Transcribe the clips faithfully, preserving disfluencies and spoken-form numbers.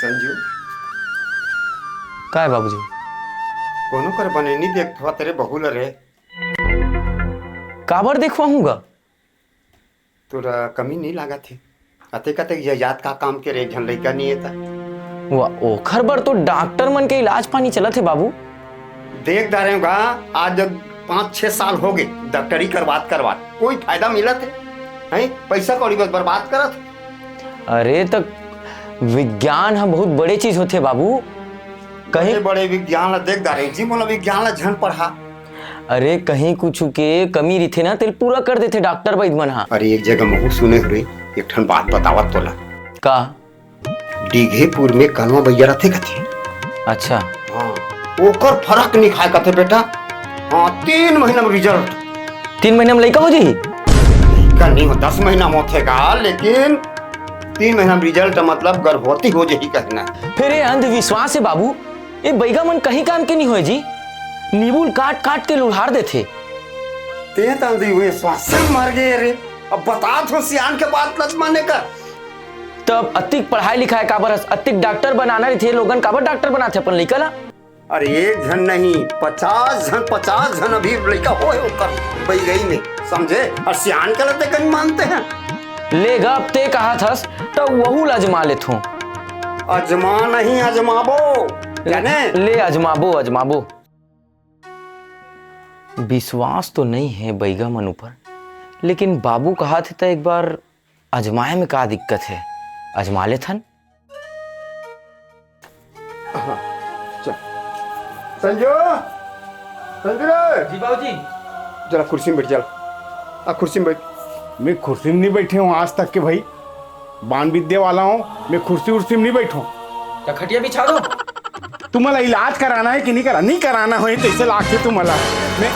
संजू, काय बाबूजी? कोनो कर बने नहीं देखवा तेरे बहू ल रे। काबर देखवाहूंगा? तोरा कमी नहीं लागत हे? अतेक अतेक जात का काम के रे, एक झन लइका नहीं हे त। वा, ओखर बर तो डॉक्टर मन के इलाज पानी चलत हे बाबू। देख डारे गा, आज पाँच छह साल हो गए डॉक्टरी करवात करवात, कोई फायदा मिलत हे? हैं? पैसा कौड़ी बस बर्बाद करत हे। अरे, त विज्ञान ह बहुत बड़े चीज होथे बाबू। कहीं बड़े बड़े विज्ञान ला देख डारे जी, मोला विज्ञान ला झन पढ़ा। अरे, कहीं कुछ के कमी रहिथे ना, तेल पूरा कर देथे डॉक्टर वैद मन हा। अरे, एक जगह महू सुने हरे, एक ठन बात बतावत तोला। का? डीघेपुर में कलवा भैया रथे कथे। अच्छा। हाँ, ओकर फरक नहीं खाए कथे बेटा। हाँ, तीन महीना में रिजल्ट। तीन महीना में लइका हो जाही? लइका नहीं हो, दस महीना में होथे गा, लेकिन तीन महीना में रिजल्ट मतलब गर्भवती हो जाही कहना। फिर ये अंधविश्वास हे बाबू, ये बैगा मन कहीं काम के नहीं होए जी। नीबूल काट काट के लुढ़ार देथे। ते तो अंधविश्वास से मर गए रे। अब बता तो सियान के बात लत माने कर। तब अतिक पढ़ाई लिखाई काबर हस, अतिक डॉक्टर बनाना रहिथे, लोगन काबर डॉक्टर बनाथे अपन लइका ला? अरे एक झन नहीं, पचास झन, पचास झन अभी लइका होए ओकर बइगई में, समझे? और सियान के लते कहीं मानते हैं। ले गा, अब ते कहा थस, त वहू ला अजमा लेथों। अजमा नहीं, अजमाबो, जाने? ले अजमाबो, अजमाबो। विश्वास तो नहीं है बैगा मन ऊपर, लेकिन बाबू कहा थे त एक बार अजमाए में का दिक्कत है, अजमा लेथन। हाँ, चल। संजू, संजू रे। जी बाबूजी। जरा कुर्सी में बैठ, चल। आ कुर्सी में बैठ। मैं कुर्सी में नहीं बैठे हूँ आज तक के भाई, बान विद्या वाला हूँ, मैं कुर्सी उर्सी में नहीं बैठूँ। क्या खटिया बिछा दो? तुम्हाला इलाज कराना है कि नहीं करा? नहीं कराना है तो इसे लाके तुम्हाला मैं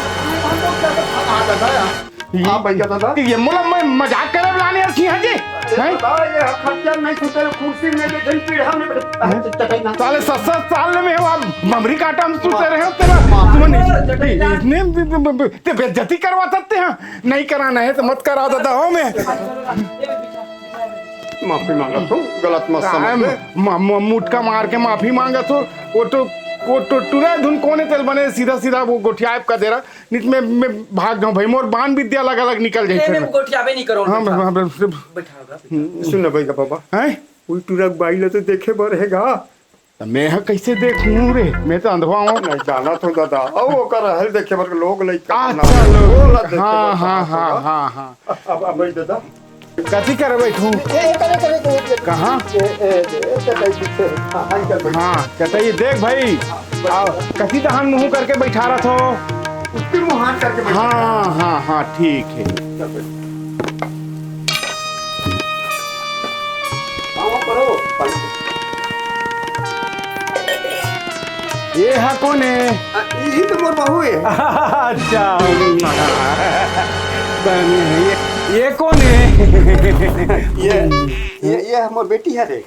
आप बैठ जा दादा। ये मोला मैं मजाक करे बुलाने हस सिंहा जी? हैं? दादा, ये खटिया नहीं सुते, कुर्सी में बैठे, पीढ़ा में बैठे। हैं? चटाई ना। साले सत्तर साल में हो आप, ममरी काटा हम सुते रहे हो तेरा। माँ। तुम नहीं, इतने ते बेइज्जती करवा सकते हैं? नहीं कराना है तो मत करा दादा हो मैं। माफी मांगत हूँ, गलत मत समझ ले। म-, म-, मुटका मार के माफी मांगत हो। वो तो, वो तो टुरा धुन कोने तेल बने, सीधा सीधा वो गोठियाब का दे रहा। नित में, में भाग जाऊं भाई, मोर बान विद्या अलग अलग निकल जाए नहीं, फिर नहीं, मैं। गोठियाबे नहीं करो, हाँ, बैठा। हाँ, हाँ, हाँ। बैठा होगा। सुन ना भाई का बाबा। हैं? कोई टुरा बाई ला तो देखे बर रहेगा। त मैं ह कइसे देखूं रे? मैं तो अंधवा हूँ। नहीं जाना तो दादा, अब ओकर रहल देखे बर लोग लइका अच्छा, ना, लोग। ओला देखे हाँ, बर हाँ, कहाँ हाँ, होगा? हाँ, हाँ। अब, अब भाई दादा। कथी करे बैठू? ए, ए, करे, करे, करे, करे। कहाँ? ए, ए, ए, ए, चटाई पीछे। हाँ, हाँ, चल बैठ। हाँ, चटाई देख भाई। हाँ, बैठ। आओ, कथी तहान मुँह करके बैठा रहा थो? उसके मुँह हाथ करके बैठा। हाँ, हाँ, हाँ, ठीक है। चल बैठ। आओ, करो। ये हा कोन हे? आ, यही तो मोर बहू हे। अच्छा। ये, ये कोन हे? ये, ये, ये हमर बेटी हे रे।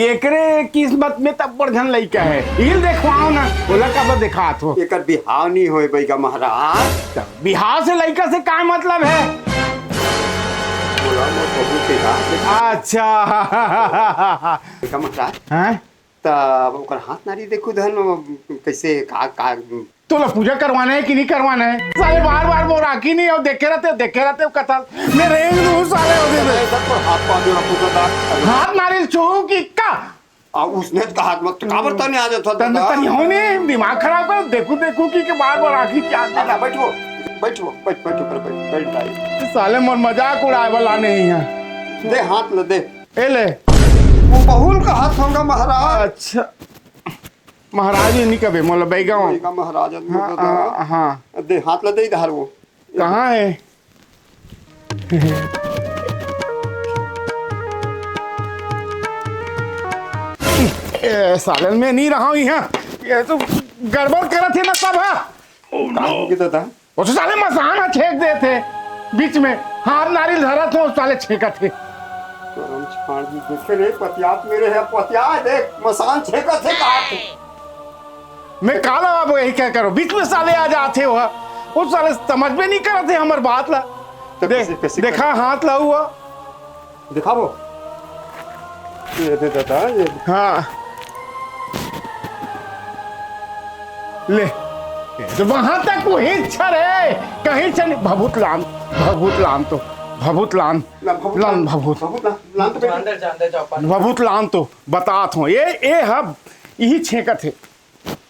एकरे किस्मत में तब बड़ झन लइका हे। इल देखवाओ ना, ओला काबर देखात हो? एकर बिहाव नहीं होए बइगा महाराज। बिहाव से लइका से का मतलब हे? बोला, मोर बहू के हाथ देखा। अच्छा। देखा महाराज। हैं? त ओकर हाथ नारी देखू धन, कैसे का, का तोला पूजा करवाना हे कि नहीं करवाना हे? साले बार बार मोर आँखी नहीं, अउ देखे रहते, देखे रहते, कथा में रेंग दूँ साले हो गए। ऐसा तो हाथ पा दे, आपको बता। हाथ नारी छू की का? आ, उसने तो कहा मत, काबर तने आ जाता तने दादा? तनी हो नहीं, दिमाग खराब कर, देखू, देखू की के बार बार आँखी क्या अच्छा, देखा? बैठो, बैठो, बैठ, बैठ ऊपर, बैठ, बैठ, बैठ। साले मोर मजाक उड़ाए वाला नहीं है। दे हाथ ले, दे। ए ले। वो बहुल का हाथ होगा महाराज। अच्छा। महाराज ये नहीं कबे, मोला बैगा हो। बैगा महाराज आदमी हाँ, होता हाँ, था। हाँ। दे हाथ ले, दे इधर वो। कहाँ है? ए, साले, मैं नहीं रहा हूँ यहाँ। ये तो गड़बड़ करत हे ना सब, हाँ। का हो गया दादा? वो तो साले मसान छेक देथे बीच में, हाथ नारियल धरत हो, साले छेकत हे। करम छाड़ दी, देखे रे, पतियात मेरे है, पतिया देख, मसान छेकत हे, कहा थे। मैं काला बाबू यही क्या करो, बीच में साले आ जाते हो, वो साले समझ में नहीं करते हमर बात ला। तो दे-, कैसे, कैसे देखा करो? हाथ ला हुआ। दिखाबो। ये दे दादा, ये। हाँ। ले। ये तो वहां तक वही इच्छा रे। कहीं से नहीं, भभूत लान, भभूत लान तो, भभूत लान, ना, भभूत लान, लान, भभूत। भभूत लान, लान तो बेटा। अंदर जा, अंदर जाओ, पानी। भभूत लान तो, बतात हूँ। ये, ये हब, यही छेंकत हे।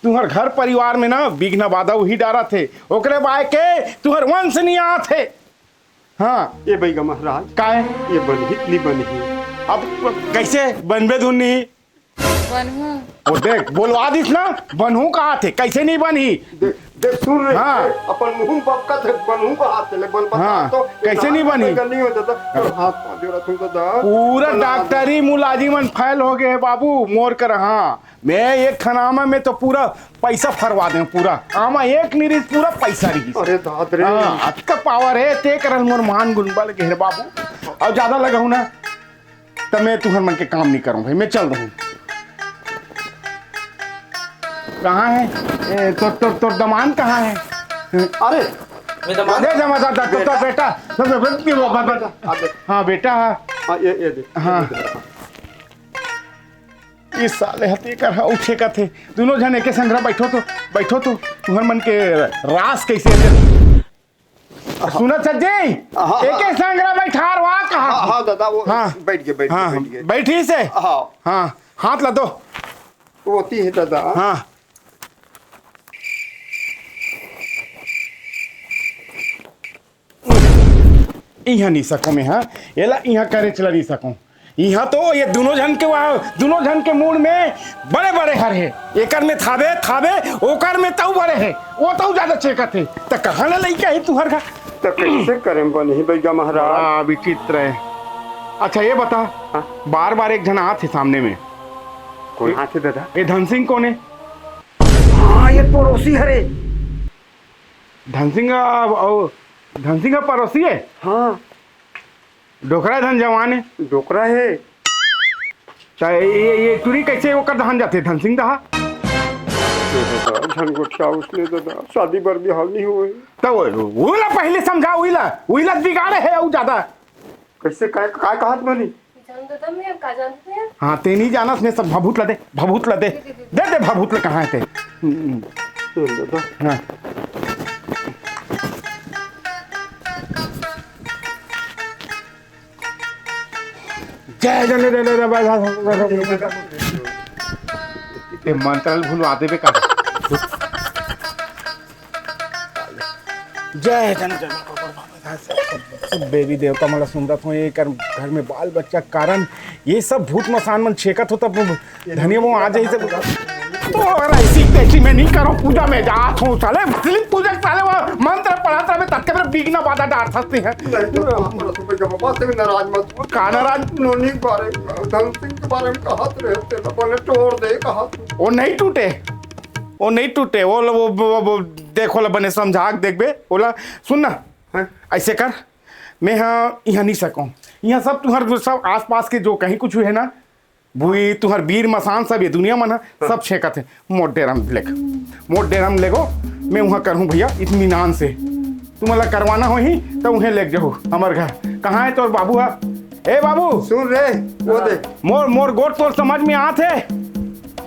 तुहर घर परिवार में ना विघ्न बाधा उही डारत हे, ओकरे बाय के तुहर वंश नहीं आत हे। हाँ। ए बइगा महाराज, काय? ये बनही कि नहीं बनही? अब कैसे बनबे धुन नहीं? बनहूँ। वो देख, बोलवा दिस ना, बनहूँ कहा थे, कैसे नहीं बनही? देख, देख, सुन रे, हाँ। अपन मुंह में बक्कत है, बनहूँ कहा थे, ले बन बता हाँ, तो, कैसे नहीं बनही? नहीं हो दादा, तो हाथ पाँव जोड़ा तू दादा। पूरा बना डॉक्टरी मुलाजिम मन fail हो गए हैं बाबू, मोर कर, हाँ। मैं एक खनामा में तो पूरा पैसा फरवा दें, पूरा। आमा एक नहीं रहिस, पूरा पैसा रहिस। अरे दाद रे। हाँ, अतका power है, ते करल मोर मान गुन बल गए रे बाबू। और ज्यादा लगाऊ ना, त मैं तुहर मन के काम नहीं करूँ भाई, मैं चल रहूँ। कहाँ है? ए, तोर, तोर, तोर दमान कहाँ है? अरे, मैं दमान दे जमा दादा, तो, तो बेटा। बेटा, तो, तो, तो, तो, आ, देख। हाँ, बेटा है। हाँ, ये, ये दे। हाँ। ये दे। इस साले हते कर हा उठे का थे। दोनों जन एके संघरा बैठो तो, बैठो तो। तुहर मन के रास कैसे है? सुना सर जी? हाँ, हाँ। एके संघरा बैठार हुआ कहा? हाँ, हाँ, दादा, वो हाँ। बैठ गए, बैठ गए, हाँ, बैठ गए। बैठी से? हाँ। हाँ, हाथ ला दो। होती है दादा। हाँ। इहाँ नहीं सको मैं, हाँ। एला इहाँ करे चला नहीं सको। इहाँ तो ये दोनों झन के वहाँ, दोनों झन के मूड़ में बड़े बड़े हर है। एकर में थाबे, थाबे, ओकर में तऊ बड़े है। वो तऊ ज्यादा चेकत है। त कहाँ ले लइका है तुहर घर? त कैसे करें बनही बइगा महाराज? बड़ा विचित्र है। अच्छा ये बता, हाँ? बार बार एक झन आत है सामने में। कौन आत है दादा? ये धन सिंह कौन है? हाँ, ये पड़ोसी हरे। धन सिंह, अ, अ, धन सिंह पड़ोसी है? हाँ। डोकरा धन जवान है। डोकरा है। त ये, ये टुरी कैसे ओकर धान जाथे धन सिंह दहा? झन गोठिया उसने दादा, शादी बर बिहाव नहीं हुए। त वो, वो ला पहले समझा, उइला, उइला बिगाड़े है अउ ज्यादा। कैसे, काय, काय कहत बनी? जान दादा, मैं का जानत मैं? हाँ, ते नहीं जानस, मैं सब भभूत ला दे, भभूत ला दे। दे, दे, दे। दे, दे, भभूत ला कहाँ है ते? हम्म, हम्म। सुन दादा। हाँ। जय जन जन जन जन। ते मंत्र भूलवा देबे का? जय जन जन। सब देवी देवता मन ला सुंदर हो, ये कर घर में बाल बच्चा के कारण ये सब भूत मसान मन छेकत हो, तब धनिया वो आ जाई सब। तो अगर ऐसी तैसी मैं नहीं करूँ पूजा, मैं जात हूँ साले, सिर्फ पूजा के साले वो मंत्र पढ़त रहे, तब के मेरे बिघ्न बाधा डार सकते हैं। नहीं तो बाबा से भी नाराज मत हो। का नाराज? नोनी के बारे में, धन सिंह के बारे में कहत रहे थे, तो बोले तोड़ दे कहा। वो नहीं टूटे, वो नहीं टूटे, वो, वो, वो, वो देखो ला बने समझा के देखबे, बोला सुन ना, हाँ? ऐसे कर, मैं हाँ यहाँ नहीं सकूँ, यहाँ सब तुम्हारे सब आसपास के जो कहीं कुछ है ना, भुई तुहर बीर मसान सब ये दुनिया मन ह, हाँ। सब छेकत हे। मोर डेरा म लेग, मोर डेरा म लेगो, मैं उहाँ करहूँ भैया इत्मीनान से। तुमन ला करवाना होही त उहें लेग जहू हमर घर। कहाँ हे तोर बाबू ह? ए बाबू, सुन रे, वो दे। मोर, मोर गोठ तोर समझ में आत हे?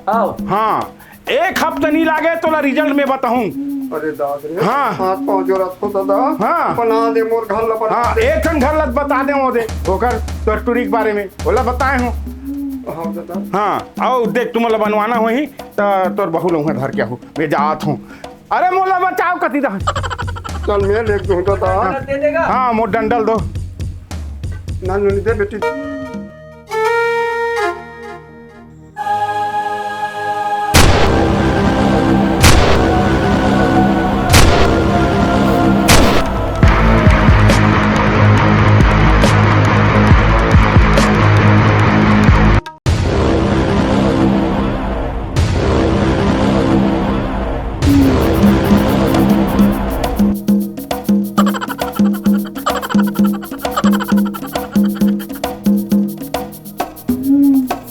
आओ। हाँ, एक हफ्ता नहीं लागे तोला result में बताहूँ। अरे दाद रे, हाँ। हाथ पाँव जोड़त हो दादा। हाँ। बना दे मोर घर ला, बना हाँ, दे। एक ठन घर ला बता दे, वो दे, ओकर तोर टुरी के बारे में, ओला बताए हूँ। हाँ दादा। हाँ, अउ देख, तुमन ला बनवाना होही, त तोर बहू ला उहाँ धर के आहू, मैं जात हूँ। अरे मोला बचाओ कति दा। चल, मैं लेग दूँ दादा। दे देगा। हाँ, मोर डंडल दो। ना, नोनी दे बेटी।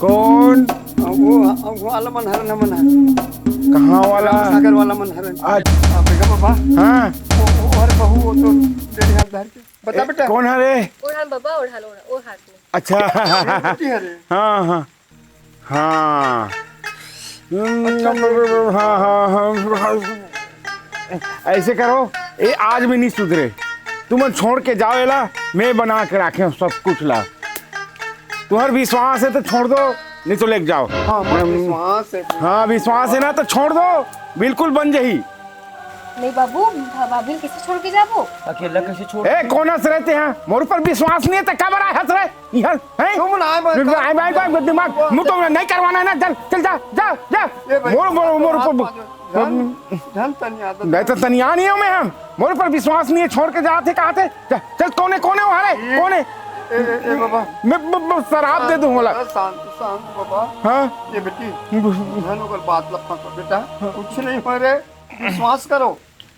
कौन? वो, वो वाला मन हरन, हमन हरन। कहाँ वाला? रामसागर वाला मन हरन। अच्छा। आ, बेगा बाबा। हाँ। वो, वो, अरे बहू, वो तो तेरे हाथ धर के। बता ए, बेटा। कौन है रे? ओढ़ान बाबा, ओढ़ान, ओढ़ान, ओ हाथ में। अच्छा। बेटी है रे। हाँ, हाँ। हाँ। हाँ, हाँ, हाँ। ऐसे करो, ये आज भी नहीं सुधरे। तुमन छोड़ के जाओ एला, मैं बना के राखे हूँ सब कुछ ला। तुम्हार विश्वास है तो छोड़ दो, नहीं तो लेके जाओ। हाँ, मोर विश्वास है। हाँ, विश्वास है ना तो छोड़ दो, बिल्कुल बन जाही। नहीं बाबू, भा-, भाभी ल कैसे छोड़ के जाबो? अकेला कैसे छोड़? ए, कोन हस रे तें? मोर ऊपर विश्वास नहीं है तो काबर आए हस रे? इहर, हैं? तुम ना आए, मैं आए, आए, आए, दिमाग, मुंह तो नहीं करवाना है ना, चल, चल, जा, जा, जा। ए भाई, मोर, मोर, मोर ऊपर, ध्यान, ध्यान तनिया तो नहीं तो तनिया नहीं हूँ मैं, हम। मोर ऊपर विश्वास नहीं है, छोड़ के जाते, कहा थे? जा, चल, कोने, कोने हो, अरे, ये, कोने? ए, ए, ए, बाबा। मैं ब-, ब-, शराब दे दूं, बोला। शांत, शांत, शांत, बाबा। हाँ? ये बेटी, ब-, ध्यान होकर बात लपा कर, बेटा, हाँ। कुछ नहीं हो रे, विश्वास करो।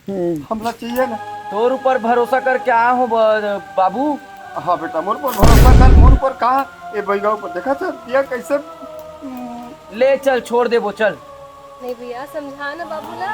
हम्म। हमला चाहिए ना। तोर ऊपर भरोसा करके आया हूँ ब-, बाबू। हाँ बेटा, मोर ऊपर भरोसा कर, मोर ऊपर कहा, ए बैगा ऊपर देखा था, दिया कैसे, हम्म। ले चल, छोड़ देबो, चल। नहीं भैया, समझा ना बाबू ला।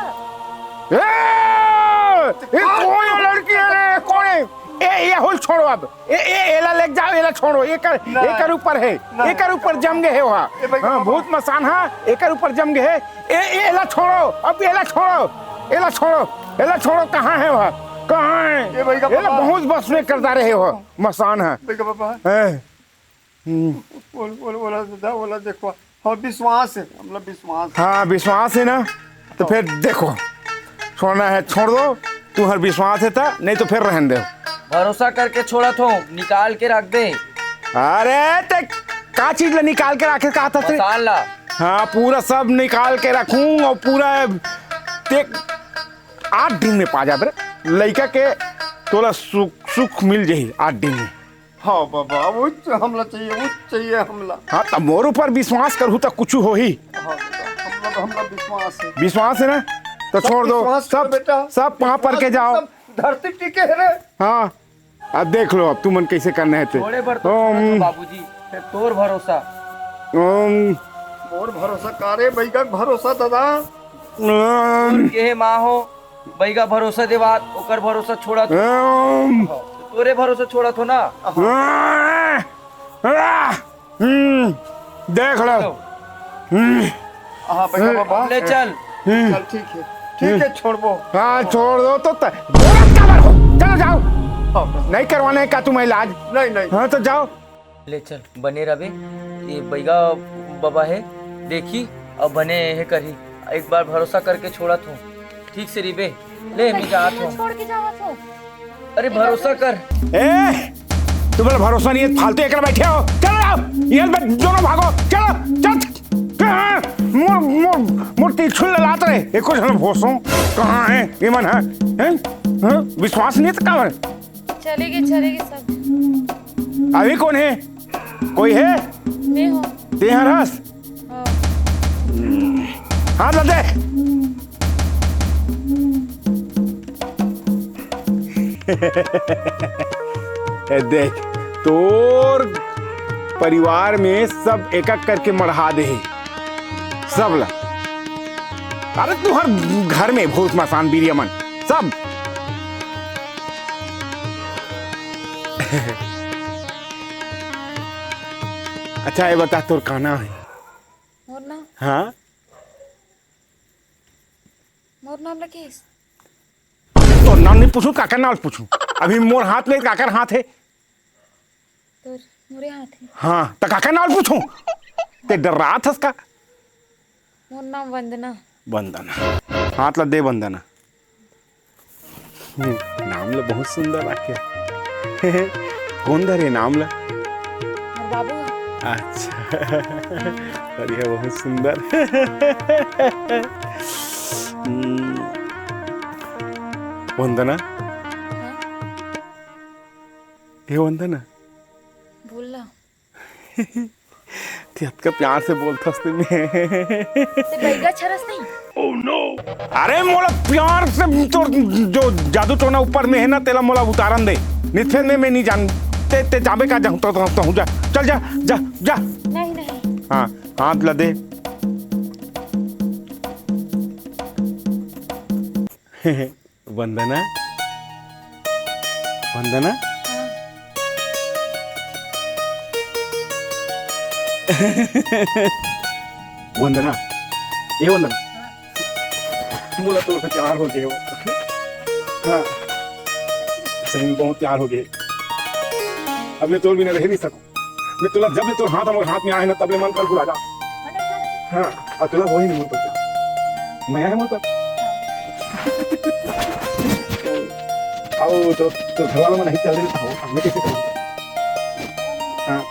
ए, ये कौन है लड़की है रे? कौन है? ए, ये होल छोड़ो अब। ए, ए, एला लेके जाओ, एला छोड़ो। एकर, नहीं। एकर ऊपर है। नहीं। एकर ऊपर जम गए है वहाँ। ए भाई, हाँ, बाबा। भूत मसान, हाँ, एकर ऊपर जम गए है। ए, ए, एला छोड़ो, अब एला छोड़ो, एला छोड़ो, एला छोड़ो। कहाँ है वहाँ? कहाँ है? ए भाई, एला बाबा। बहुत बस में कर डारे है वो मसान है। भाई, बाबा। हैं? हम्म। बोल, बोल, बोला दादा, बोला, देखो, हाँ, विश्वास है, मतलब, विश्वास है। हाँ, विश्वास है ना, तो फिर देखो, छोड़ना है, छोड़ दो, तुम्हार विश्वास है तो, नहीं तो फिर रहन दो। भरोसा करके छोड़त हो, निकाल के रख दे। अरे, ते का चीज ला निकाल के रखे कहा था ते? मसान ला। हाँ, पूरा सब निकाल के रखूं और पूरा ते आठ दिन में पा जाबे रे, लइका के तोला सुख, सुख मिल जाही आठ दिन में। हाँ बाबा, वो च-, हमला चाहिए, वो चाहिए हमला। हाँ, त मोर ऊपर विश्वास करहू त कुछु होही। हाँ बाबा, हमला, हमला विश्वास है। विश्वास है ना? तो सब छोड़ दो, विश्वास करो सब, बेटा। सब पाँव पर के विश्वास जाओ। सब धरती टिके है रे। हाँ, अब देख लो, अब तुमन कैसे करना है ते। छोड़े बर तो ओम। छोड़े तो बाबूजी, फिर तोर भरोसा। ओम। मोर भरोसा का रे, बैगा के भरोसा दादा। ओम। तोर के हे माँ हो, बैगा भरोसा देवात, ओकर भरोसा छोड़त। ओम। तोरे भरोसा छोड़त हो ना। आह, आह, हम्म, देख लो। लो। हम्म। हाँ, बैगा बाबा। ले चल। हम्म। चल, ठीक है। ठीक है, छोड़बो। हाँ, छोड़ दो तो त-, बोलत काबर हो? चलो जाओ। हाँ, बाबा। नहीं करवाना है का तुम्हें इलाज? नहीं, नहीं। हाँ, तो जाओ। ले चल, बने रहिबे, ये बैगा बाबा हे, देखही, अउ बने हे करही। एक बार भरोसा करके छोड़त हूँ, ठीक से रहिबे। ले, मैं जात हूँ। छोड़ के जावत हो। अरे, भरोसा कर। ए, तुम्हें भरोसा नहीं है, फालतू एकला बैठे हो। चलो जाओ, ये बे-, दोनों भागो, चलो, चल, चल, चल, मोर, मोर, मोर तिरछुल ललात रहे, एको झन भोसो, कहाँ है, ये मन है, हैं? हैं? विश्वास नहीं था, कहाँ है? चले गए, चले गए सब। अभी कौन है? कोई है? मैं हूँ। तें हरस? हाँ। हाथ ला दे। ए देख, तोर परिवार में सब एक एक करके मढ़ा दे हे। सब ला। अरे तुंहर घर में भूत मसान बिरिया मन, सब। अच्छा, ये बता, तोर का नाम है? मोर नाम? हाँ? मोर नाम रखेस? तोर नाम नहीं पूछूं, काकर नाम पूछूं? अभी मोर हाथ में काकर हाथ है? तोर, मोरे हाथ है। हाँ, त काकर नाम पूछूं? तें डर्राथस का? मोर नाम वंदना। वंदना। हाथ ला दे वंदना। हम्म, नाम ला बहुत सुंदर रखे। कौन धरे नाम ला? मोर बाबू है। अच्छा। बढ़िया, बहुत सुंदर। हम्म, वंदना। हाँ? हे वंदना। बोल ना। तें अतका प्यार से बोलथस ते में। तें बैगा छरस नहीं? Oh no! अरे मोला प्यार से तोर जो जादू टोना ऊपर में है ना, तेला मोला उतारन दे। नित फेर में, में नहीं जान। तें, तें जाबे का, जा, तो, तो, तो, जा। चल जा, जा, जा। नहीं, नहीं। हाँ, हाथ ला दे। वंदना। वंदना। वंदना, ए वंदना, मोला तोर से प्यार हो गे। हाँ, सही में बहुत प्यार हो गे। अब मैं तोर बिना रह नहीं सकूं। मैं तोला, जब ले तोर हाथ हमर हाथ में आए ना, तब ले मन कर भुला जा। हाँ, अब तोला वही नहीं मन पड़ता। मैं आए मन पर। आओ तो, तो घर वाला मन नहीं चल रहे, तो मैं कैसे करूँ? हाँ।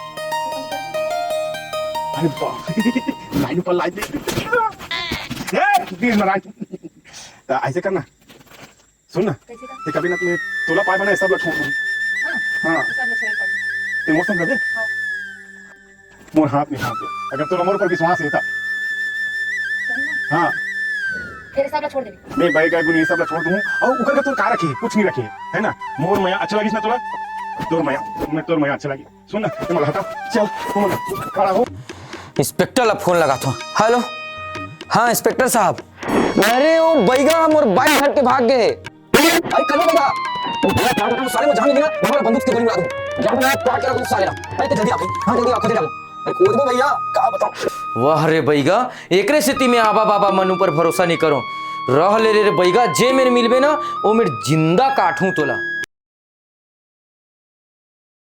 अरे बाप रे, लाइन पर लाइन। ए, बीच में लाइन। तो ऐसे करना, सुन ना, कैसे का? ते कभी ना, मैं तोला पाए बना सब ला छोड़ दूँ। हाँ, हाँ। सब ला छोड़ पड़। ते मोर संग रह दे। हाँ। मोर हाथ में हाथ दे, अगर तोला मोर पर विश्वास है तब। सही में? हाँ। फिर सब ला छोड़ दे। मैं भाई का गुनी सब ला छोड़ दूँ, और ऊपर का तोर का रखे, कुछ नहीं रखे, है ना? मोर मया अच्छा लगिस ना तोला? तोर मया, मैं तोर मया अच्छा लगी। सुन ना, तुम हटा, चल, तुम खड़ा हो। इंस्पेक्टर ला फोन लगाथों। हेलो, हाँ इंस्पेक्टर साहब। अरे वो बैगा मोर बाइक धर के भाग गए। अरे कल बैगा, तू क्या क्या बता, साले में जान नहीं देगा, हमारा बंदूक से गोली मार दूं। जान ना क्या क्या तू साले ना। अरे तो जल्दी आ भाई, हाँ जल्दी आ, खतरे जाओ। अरे खोजबो भैया, का बताऊं। वाह रे बैगा, एकरे सेती मैं आबा बाबा मन ऊपर भरोसा नहीं करो। रह ले रे, रे बैगा, जे मेर मिलबे ना, वो मेर जिंदा काटूं तोला।